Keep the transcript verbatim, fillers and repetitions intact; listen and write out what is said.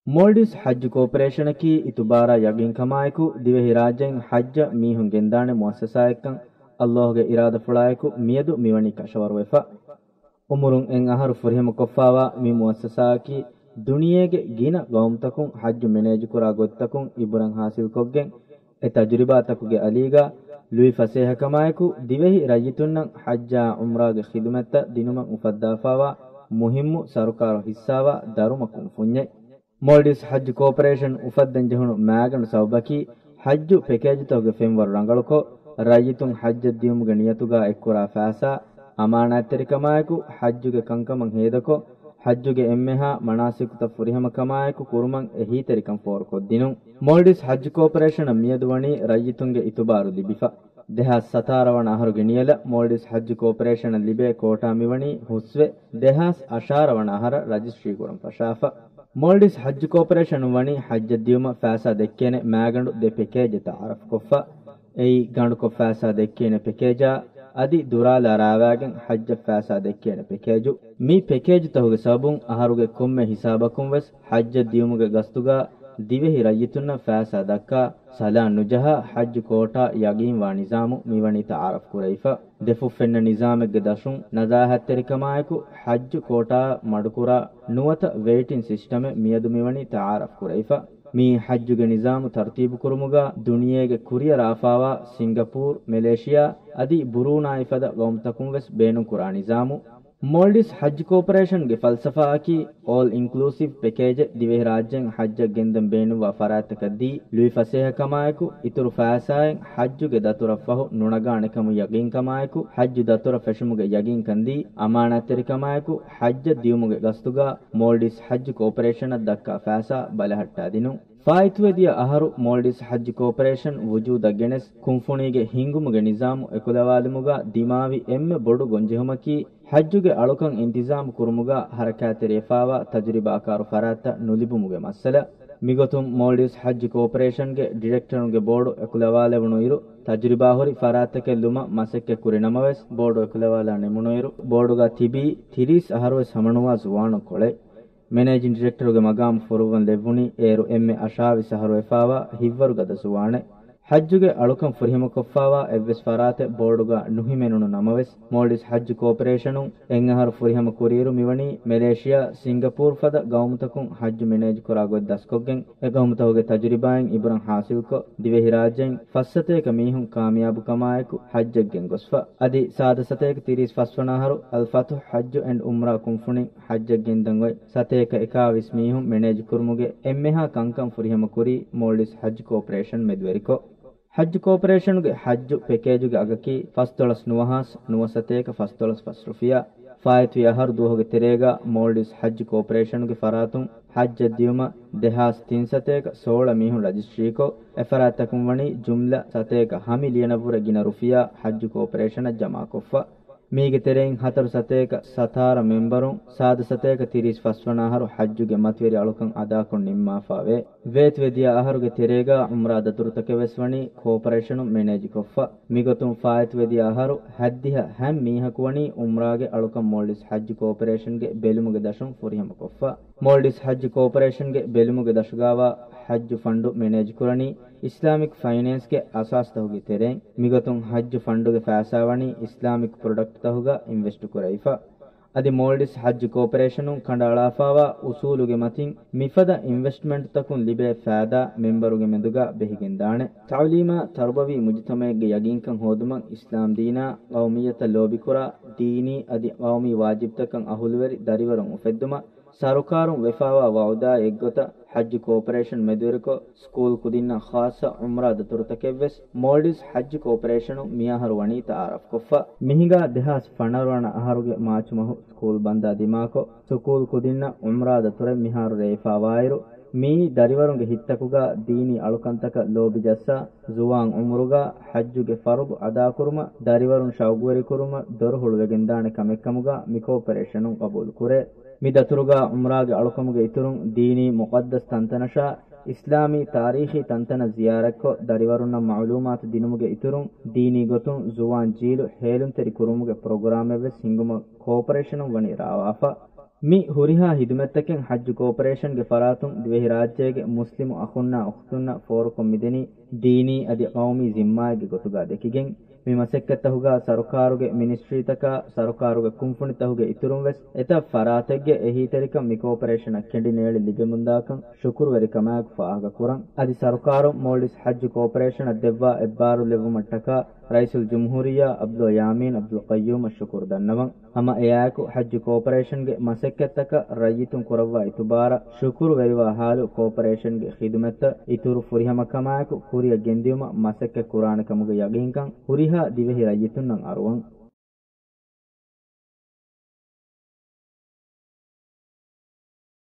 މޯލްޑިވްސް ޙައްޖު ކޯޕަރޭޝަނަކީ އިތުބާރާ ޔަގީންކަމާއެކު، ދިވެހިރާއްޖެއިން ޙައްޖަށް މީހުން ގެންދާނެ މުއައްސަސާއެއްކަން، ﷲގެ އިރާދަފުޅާއެކު މިއަދު މިވަނީ ކަށަވަރުވެފަ. އުމުރުން އެއް އަހަރު ފުރިހަމަކޮށްފާވާ މި މުއައްސަސާއަކީ، ދުނިޔޭގެ ގިނަ ގައުމުތަކުން ޙައްޖު މެނޭޖުކުރާ ގޮތްތަކުން އިބުރަތް ޙާޞިލްކޮށްގެން، އެ ތަޖުރިބާތަކުގެ އަލީގަ ލުއި ފަސޭހަކަމާއެކު، ދިވެހި ރައްޔިތުންނަށް ޙައްޖާ ޢުމްރާގެ ޚިދުމަތްތައް ދިނުމަށް އުފައްދާފާވާ މުހިއްމު ސަރުކާރު ހިއްސާވާ ދަރުމަ ކުންފުންޏެއް. މޯލްޑިވްސް ޙައްޖު ކޯޕަރޭޝަން އުފައްދަން ޖެހުނު މާގަނޑު ސަބަބަކީ، ޙައްޖު ޕެކޭޖުތަކުގެ ފެންވަރު ރަނގަޅުކޮށް، ރައްޔިތުން ޙައްޖަށް ދިޔުމުގެ ނިޔަތުގަ އެއްކުރާ ފައިސާ، އަމާނާތްތެރިކަމާއެކު، ޙައްޖުގެ ކަންކަމަށް ހޭދަކޮށް، ޙައްޖުގެ އެންމެހާ މަނާސިކުތައް ފުރިހަމަކަމާއެކު ކުރުމަށް އެހީތެރިކަން ފޯރުކޮށްދިނުން. މޯލްޑިވްސް ޙައްޖު ކޯޕަރޭޝަނަށް މިއަދު ވަނީ ރައްޔިތުންގެ އިތުބާރު ލިބިފަ. ދެހާސް ސަތާރަ ވަނަ އަހަރުގެ ނިޔަލަށް މޯލްޑިވްސް ޙައްޖު ކޯޕަރޭޝަނަށް ލިބޭ ކޯޓާ މިވަނީ ހުސްވެ، ދެހާސް އަށާރަ ވަނަ އަހަރަށް ރަޖިސްޓްރީ ކުރަން ފަށާފަ. މޯލްޑިވްސް ޙައްޖު ކޯޕަރޭޝަނުން ވަނީ ޙައްޖަށް ދިޔުމަށް ފައިސާ ދެއްކޭނެ މާގަނޑު ދެ ޕެކޭޖެއް ތައާރަފްކޮށްފަ. އެއީ ގަނޑުކޮށް ފައިސާ ދެއްކޭނެ ޕެކޭޖާ، އަދި ދުރާލާ ރާވާގެން ޙައްޖަށް ފައިސާ ދެއްކޭނެ ޕެކޭޖު. މި ޕެކޭޖުތަކުގެ ސަބަބުން އަހަރުގެ ކޮންމެ ހިސާބަކުން ވެސް ޙައްޖަށް ދިޔުމުގެ ގަސްތުގަ ދިވެހި ރައްޔިތުންނަށް ފައިސާ ދައްކާ ސަލާން ނުޖަހާ ޙައްޖު ކޯޓާ ޔަގީންވާ ނިޒާމު މިވަނީ ތައާރަފް ކުރެވިފަ. ދެފުށް ފެންނަ ނިޒާމެއްގެ ދަށުން ނަޒާހަތްތެރިކަމާއެކު ޙައްޖު ކޯޓާއަށް މަޑުކުރާ ނުވަތަ ވެއިޓިން ސިސްޓަމެއް މިއަދު މިވަނީ ތައާރަފް ކުރެވިފަ. މިއީ ޙައްޖުގެ ނިޒާމު ތަރުތީބުކުރުމުގަ ދުނިޔޭގެ ކުރިއަރާފާވާ ސިންގަޕޫރް، މެލޭޝިޔާ އަދި ބުރޫނާއި ފަދަ ގައުމުތަކުން ވެސް ބޭނުންކުރާ ނިޒާމު. މޯލްޑިވްސް ޙައްޖު ކޯޕަރޭޝަންގެ ފަލްސަފާއަކީ އޯލް އިންކްލޫސިވް ޕެކޭޖެއް ދިވެހިރާއްޖެއިން ޙައްޖަށް ގެންދަން ބޭނުންވާ ފަރާތްތަކަށް ދީ، ލުއިފަސޭހަކަމާއެކު އިތުރު ފައިސާއެއް ޙައްޖުގެ ދަތުރަށްފަހު ނުނަގާނެކަމު ޔަގީންކަމާއެކު، ޙައްޖު ދަތުރަށް ފެށުމުގެ ޔަގީންކަން ދީ، އަމާނާތްތެރިކަމާއެކު، ޙައްޖަށް ދިޔުމުގެ ގަސްތުގަ މޯލްޑިވްސް ޙައްޖު ކޯޕަރޭޝަނަށް ދައްކާ ފައިސާ ބަލަހައްޓާދިނުން. ފާއިތުވެދިޔަ އަހަރު މޯލްޑިވްސް ޙައްޖު ކޯޕަރޭޝަން ވުޖޫދަށް ގެނެސް، ކުންފުނީގެ ހިންގުމުގެ ނިޒާމު އެކުލަވާލުމުގަ ދިމާވި އެންމެ ބޮޑު ގޮންޖެހުމަކީ، ޙައްޖުގެ އަޅުކަން އިންތިޒާމު ކުރުމުގަ ޙަރަކާތްތެރިވެފާވާ ތަޖުރިބާކާރު ފަރާތްތައް ނުލިބުމުގެ މައްސަލަ. މިގޮތުން މޯލްޑިވްސް ޙައްޖު ކޯޕަރޭޝަންގެ ޑިރެކްޓަރުންގެ ބޯޑު އެކުލަވާލެވުނު އިރު، ތަޖުރިބާހުރި ފަރާތްތަކެއް ލުމަށް މަސައްކަތް ކުރި ނަމަވެސް، ބޯޑު އެކުލަވާލާ ނިމުނުއިރު، ބޯޑުގަ ތިބީ ތިރީސް އަހަރުވެސް ހަމަނުވާ ޒުވާނުން ކޮޅެއް. މެނޭޖިން ޑިރެކްޓަރުގެ މަގާމު ފުރުއްވަން ލެއްވުނީ އޭރު އެންމެ އަށާވީސް އަހަރު ވެފާވާ ހިތްވަރުގަދަ ޒުވާނެއް. ޙައްޖުގެ އަޅުކަން ފުރިހަމަކޮށްފާވާ އެއްވެސް ފަރާތެއް ބޯޑުގަ ނުހިމެނުނު ނަމަވެސް، މޯލްޑިވްސް ޙައްޖު ކޯޕަރޭޝަނުން އެއްއަހަރު ފުރިހަމަ ކުރިއިރު މިވަނީ މެލޭޝިޔާ، ސިންގަޕޫރު ފަދަ ގައުމުތަކުން ޙައްޖު މެނޭޖްކުރާ ގޮތް ދަސްކޮށްގެން، އެ ގައުމުތަކުގެ ތަޖުރިބާއިން އިބުރަން ޙާޞިލްކޮށް، ދިވެހިރާއްޖެއިން ފައްސަތޭކަ މީހުން ކާމިޔާބުކަމާއެކު ޙައްޖަށް ގެންގޮސްފަ. އަދި ސާދަ ސަތޭކަ ތިރީސް ފަސްވަނަ އަހަރު އަލް ފަތުޙް ޙައްޖު އެންޑް ޢުމްރާ ކުންފުނިން ޙައްޖަށް ގެންދަން އޮތް ސަތޭކަ އެކާވީސް މީހުން މެނޭޖް ކުރުމުގެ އެންމެހާ ކަންކަން ފުރިހަމަ ކުރީ މޯލްޑިވްސް ޙައްޖު ކޯޕަރޭޝަން މެދުވެރިކޮށް. ޙައްޖު ކޯޕަރޭޝަނުގެ ޙައްޖު ޕެކޭޖުގެ އަގަކީ ފަސްދޮޅަސް ނުވަހާސް ނުވަސަތޭކަ ފަސްދޮޅަސް ފަސް ރުފިޔާ. ފާއިތުވި އަހަރު ދުވަހުގެ ތެރޭގަ މޯލްޑިވްސް ޙައްޖު ކޯޕަރޭޝަނުގެ ފަރާތުން ޙައްޖަށް ދިޔުމަށް ދެހާސް ތިންސަތޭކަ ސޯޅަ މީހުން ރަޖިސްޓްރީކޮށް، އެފަރާތްތަކުން ވަނީ ޖުމްލަ ސަތޭކަ ހަ މިލިޔަނަށްވުރެ ގިނަ ރުފިޔާ ޙައްޖު ކޯޕަރޭޝަނަށް ޖަމާކޮށްފަ. މީގެ ތެރެއިން ހަތަރު ސަތޭކަ ސަތާރަ މެމްބަރުން ސާދަ ސަތޭކަ ތިރީސް ފަސްވަނަ އަހަރު ޙައްޖުގެ މަތިވެރި އަޅުކަން އަދާކޮށް ނިންމާފާވޭ. ވޭތުވެދިޔަ އަހަރުގެ ތެރޭގަ ޢުމްރާ ދަތުރުތަކެއް ވެސް ވަނީ ކޯޕަރޭޝަނުން މެނޭޖްކޮށްފަ. މިގޮތުން ފާއިތުވެދިޔަ އަހަރު ހައްދިހަ ހަ މީހަކު ވަނީ ޢުމްރާގެ އަޅުކަން މޯލްޑިވްސް ޙައްޖު ކޯޕަރޭޝަންގެ ބެލުމުގެ ދަށުން ފުރިހަމަކޮށްފަ. މޯލްޑިވްސް ޙައްޖު ކޯޕަރޭޝަންގެ ބެލުމުގެ ދަށުގާވާ ޙައްޖު ފަންޑު މެނޭޖްކުރަނީ އިސްލާމިކް ފައިނޭންސްގެ އަސާސްތަކުގެ ތެރެއިން. މިގޮތުން ޙައްޖު ފަންޑުގެ ފައިސާ ވަނީ އިސްލާމިކް ޕްރޮޑަކްޓްތަކުގަ އިންވެސްޓް ކުރެވިފަ. އަދި މޯލްޑިވްސް ޙައްޖު ކޯޕަރޭޝަނުން ކަނޑައަޅާފާވާ އުސޫލުގެ މަތިން މިފަދަ އިންވެސްޓްމަންޓްތަކުން ލިބޭ ފައިދާ މެމްބަރުގެ މެދުގަ ބެހިގެންދާނެ. ތަޢުލީމާ ތަރުބަވީ މުޖުތަމަޢެއްގެ ޔަގީންކަން ހޯދުމަށް އިސްލާމްދީނާ ޤައުމިއްޔަތަށް ލޯބިކުރާ، ދީނީ އަދި ޤައުމީ ވާޖިބްތަކަށް އަހުލުވެރި ދަރިވަރުން އުފެއްދުމަށް ސަރުކާރުން ވެފާވާ ވަޢުދާއި އެއްގޮތަށް ޙައްޖު ކޯޕަރޭޝަން މެދުވެރިކޮށް، ސްކޫލް ކުދިންނަށް ޚާއްޞަ ޢުމްރާ ދަތުރުތަކެއްވެސް މޯލްޑިވްސް ޙައްޖު ކޯޕަރޭޝަނުން މިއަހަރު ވަނީ ތައާރަފްކޮށްފަ. މިހިނގާ ދެހާސް ފަނަރަ ވަނަ އަހަރުގެ މާޗު މަހު ސްކޫލް ބަންދާ ދިމާކޮށް، ސުކޫލް ކުދިންނަށް ޢުމްރާ ދަތުރެއް މިހާރު ރޭވިފާވާއިރު، މިއީ ދަރިވަރުންގެ ހިތްތަކުގަ ދީނީ އަޅުކަންތަކަށް ލޯބި ޖައްސާ، ޒުވާން ޢުމުރުގަ ޙައްޖުގެ ފަރުޟު އަދާކުރުމަށް ދަރިވަރުން ޝައުގުވެރިކުރުމަށް ދޮރު ހުޅުވެގެންދާނެ ކަމެއްކަމުގަ މި ކޯޕަރޭޝަނުން ޤަބޫލުކުރޭ. މި ދަތުރުގަ ޢުމްރާގެ އަޅުކަމުގެ އިތުރުން ދީނީ މުޤައްދަސް ތަންތަނަށާ، އިސްލާމީ ތާރީޚީ ތަންތަނަށް ޒިޔާރަތްކޮށް، ދަރިވަރުންނަށް މަޢުލޫމާތު ދިނުމުގެ އިތުރުން، ދީނީ ގޮތުން ޒުވާން ޖީލު ހޭލުންތެރި ކުރުމުގެ ޕްރޮގްރާމެއްވެސް ހިންގުމަށް ކޯޕަރޭޝަނުން ވަނީ ރާވާފަ. މި ހުރިހާ ހިދުމަތްތަކެއް ޙައްޖު ކޯޕަރޭޝަންގެ ފަރާތުން ދިވެހިރާއްޖޭގެ މުސްލިމު އަޚުންނާ އުޚްތުންނަށް ފޯރުކޮށް މިދެނީ ދީނީ އަދި ޤައުމީ ޒިންމާއެއްގެ ގޮތުގަ ދެކިގެން. މި މަސައްކަތްތަކުގަ ސަރުކާރުގެ މިނިސްޓްރީތަކާ، ސަރުކާރުގެ ކުންފުނިތަކުގެ އިތުރުން ވެސް އެތައް ފަރާތެއްގެ އެހީތެރިކަން މި ކޯޕަރޭޝަނަށް ކެނޑި ނޭޅި ލިބެމުންދާކަން ޝުކުރުވެރިކަމާއެކު ފާހަގަކުރަން. އަދި ސަރުކާރުން މޯލްޑިވްސް ޙައްޖު ކޯޕަރޭޝަނަށް ދެއްވާ އެއްބާރުލެއްވުމަށްޓަކާ ރައީސުލްޖުމްހޫރިއްޔާ ޢަބްދުﷲ ޔާމީން ޢަބްދުލްޤައްޔޫމަށް ޝުކުރު ދަންނަވަން. ހަމަ އެއާއެކު ޙައްޖު ކޯޕަރޭޝަންގެ މަސައްކަތްތަކަށް ރައްޔިތުން ކުރައްވާ އިތުބާރަށް ޝުކުރުވެރިވާ ޙާލު ކޯޕަރޭޝަންގެ ޚިދުމަތްތައް އިތުރު ފުރިހަމަކަމާއެކު ކުރިއަށް ގެންދިއުމަށް މަސައްކަތް ކުރާނެ ކަމުގެ ޔަގީންކަން ހުރިހާ ދިވެހި ރައްޔިތުންނަށް އަރުވަން.